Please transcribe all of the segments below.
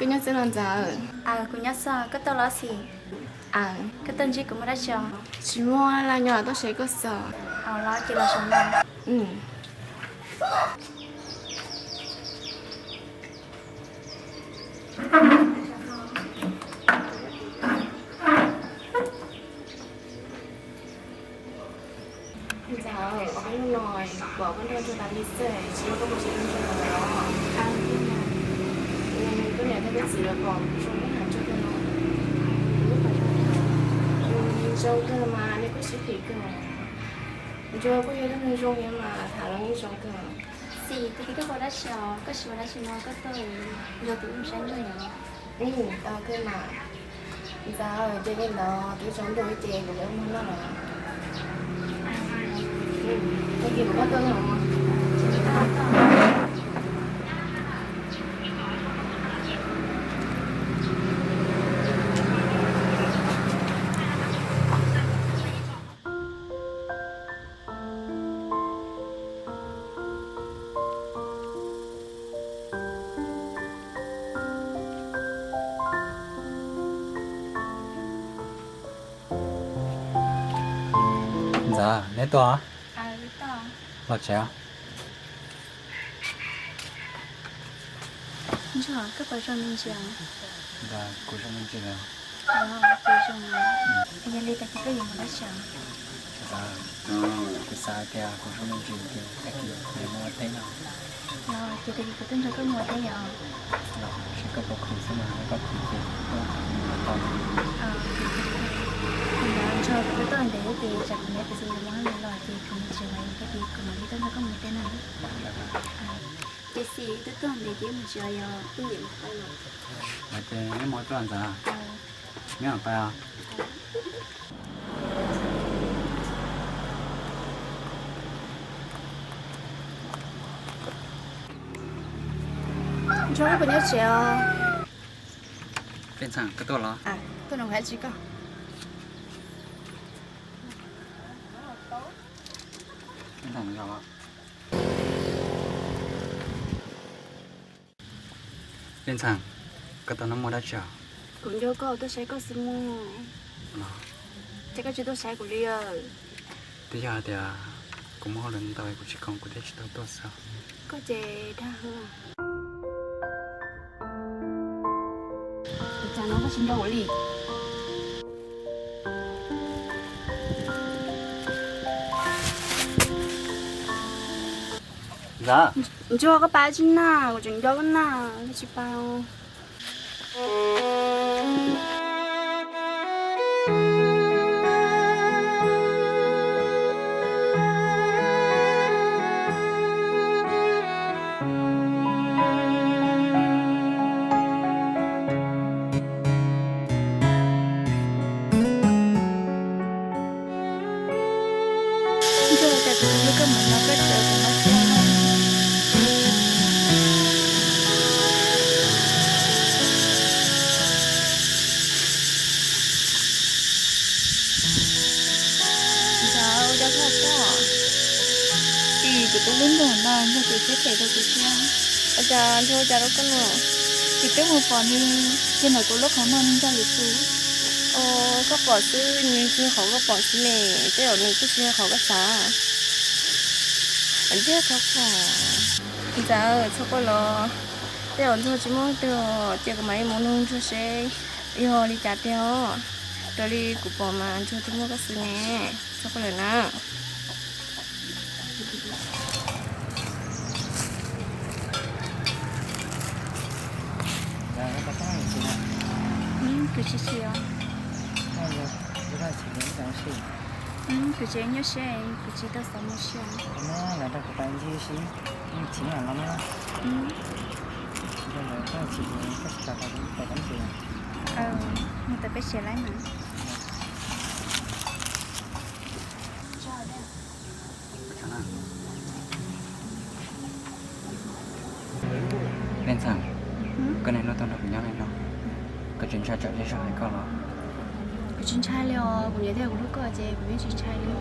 Koj nyob txawj los ntxawm? Aws, kuv nyob txawj, koj tuaj los xij? Aws, koj tuaj ntsib kuv muaj dab tsi os? Tsis muaj, los nyob tuaj saib koj xwb. Aws, los ces los saum no. Ntxawm, hnub no pom koj nrog Ntsuag tas li xwb, tsis muaj koj mus saib Ntsuag lawm los? Koj niam thiab koj txiv lawv pom zoo, neb tham Ntsuag kawg no. Zoo kawg mas, nej kuj sib phim kawg. Ntsuag kuj yog ib tug neeg zoo thiab mas, tham los yeej zoo kawg. Xij, twb tsis ua dab tsi os, koj tsis ua dab tsi no koj tuaj nrog tus ub saib Ntsuag yom? Tau kawg mas. Ntxawm, ces li ntawd twb tsaus ntuj ces kuv yuav mus noj lawm. Tag kis kuv mam tuaj no. Ntxawm, neb tuaj? Los tsev. Ntsuag, koj puas zoo me ntsis? Ntxawm, kuv zoo me ntsis lawm. Ces zoo, yog li tag kis koj yuav mus dab tsi? Ntxawm, kuv xav tias kuv zoo me ntsis ces tag kis yuav mus ua teb no. Ces tag kis kuv tuaj nrog koj mus ua teb yom? Los seb koj puas khoom xwb mas, yog koj khoom ces kuv tuaj nrog koj mus ua teb. Ntxawm, Ntsuag, kuv twb tuaj ntev ces tsam kuv niam tais xwb yuav mus hauj lwm los ces kuv mus tsev lawm, tag kis kuv mam li tuaj nrog koj mus ua teb na. Ces xij, twb tuaj ntev ces mus tsev, yog poj niam mus qhov no. Ces neb mus tuaj Ntxawm, neb mam pais os. Ntsuag, koj puas nyob tsev os? Pej Ntxhee, koj tuaj los? Tuaj nrog kuv hais tsis koj. Pej Ntxhee, koj tuaj no muaj dab tsi? Kuv nco koj tuaj saib koj xwb mas. Ces koj tsis tuaj saib kuv li? Twb yog hais tias kuv muaj hauj lwm ntau kuv tsis khoom kuv thiaj tsis tau tuaj xwb. Koj ces dag. Ua cas no koj tsis nco kuv li? Ntxawm, koj pab tsis na, kuv tseem nco koj na, koj tsis pab. Ntsuag, cas kuv twb hlub koj mus no koj tseem ua kuv mob siab no. Ntxawm, ua cas koj ua pob? Tim kuv twb hlub Ntsuag no, Ntsuag ces siab phem rau kuv thiab. Ua cas Ntsuag ua cas rau koj no? Kuv twb mus pom nws kiag ntawm kuv lub qhov muag ncaj li tus. Os, koj pom xwb, nws tsuas qhov koj pom xwb ne, tej zaum nws kuj tsis yog qhov koj xav. Ntxawm, txhob quaj los, tej zaum Ntsuag tsis muaj leej twg ces kuv mam li mus nug Ntsuag seb yog li cas tiag os. Raws li kuv pom mas Ntsuag twb muaj koj xwb ne, txhob quaj lawm na. Kuv tsis tsis os. Kuv tseem nyuaj siab, kuv tsis tau xav mus si. Mus tau peb siav laib mas. Pej Ntxhee, koj niaj hnub tuaj nrog kuv nyob li no, koj tsis ntshai tsam zej zog hais koj los? Kuv tsis ntshai li os, kuv niam thiab kuv hlub koj ces kuv yeej tsis ntshai li.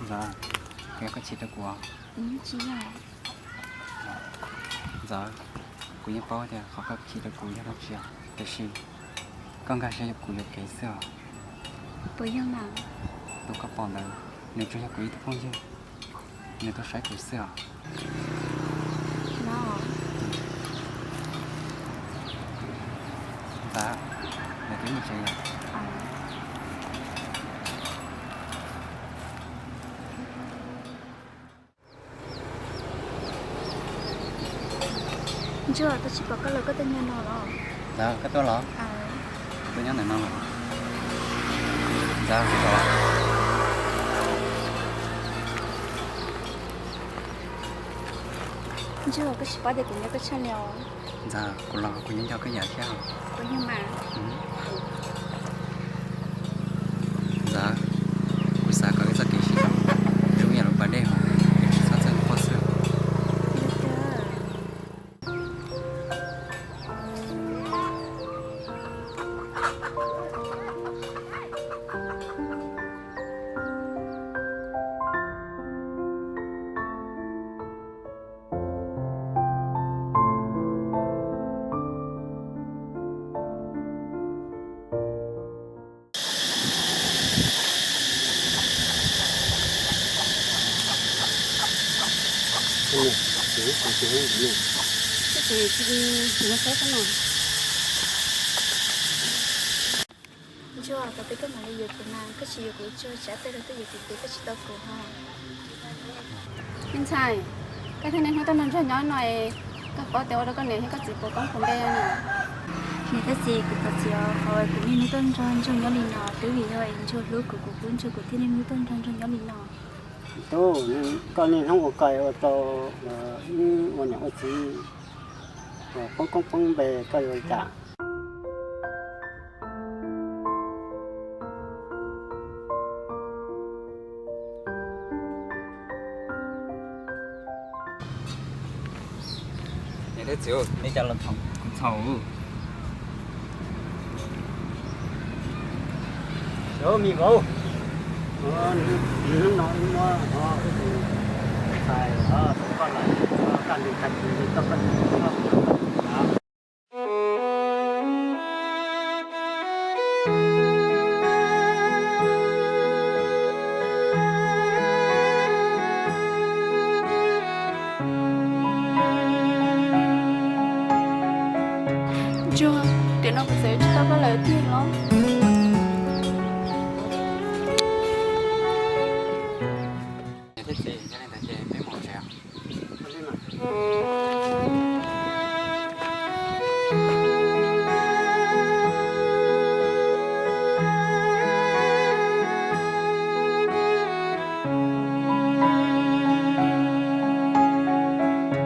Ntxawm, koj chim rau kuv. Ntxawm, kuv yeej paub tias qhov koj chim rau kuv yog dab tsi os, tiam sis koj nkag siab kuv yuam kev xwb os. Tus koj pom ntawd, nws tsuas yog kuv ib tug phooj ywg, nws tuaj saib kuv xwb os. Ntxawm, nws twb mus tsev lawm. Ntsuag, twb tsis pom koj los koj tuaj nyob no los? Ntxawm, koj tuaj los? Kuv tuaj nyob ntawm no los. Ntxawm, kuv los. Ntsuag, koj tsis paub tias kuv nco koj tshaj li os. Ntxawm, kuv los kuv yeej nco koj ib yam thiab os. Kuv yog mas. Ntxawm, kuv xav kom wb txoj kev sib zoo zoo ib yam lub pas dej os, es tsis txhob txawj quaj xwb. Ntsuag, thaum twg koj mam li yuav kuv na, koj tsis yuav kuv tsuag tsav tej rau twb yuav kuv ces koj tsis tau kuv ho. Me ntxhais, koj thiaj niaj hnub tuaj nrog ntsuag nyob no es, koj paub tias ua rau koj niam thiab koj txiv puas koob puas npe na? Niam thiab txiv, kuv thov txim os, qhov uas kuv niaj hnub tuaj nrog ntsuag nyob li no twb vim yog es ntsuag hlub kuv, kuv hlub ntsuag, kuv thiaj niaj hnub tuaj nrog ntsuag nyob li no. Tub, koj niaj hnub ua koj ua rau wb ua niam ua txiv poob koob poob npe, koj yuav ua li cas? Niam thiab txiv, li cas los txhaum kuv txhaum. Ov, me vauv, hnub no wb muab wb tus ntxhais tus koj lawm, kaj ntug tag kis li koj koj tus koj. Ntsuag, tiam no kuv txawm tsis tau koj lawm tiag los? Niam thiab txiv, yog li ntawd ces peb mus tsev.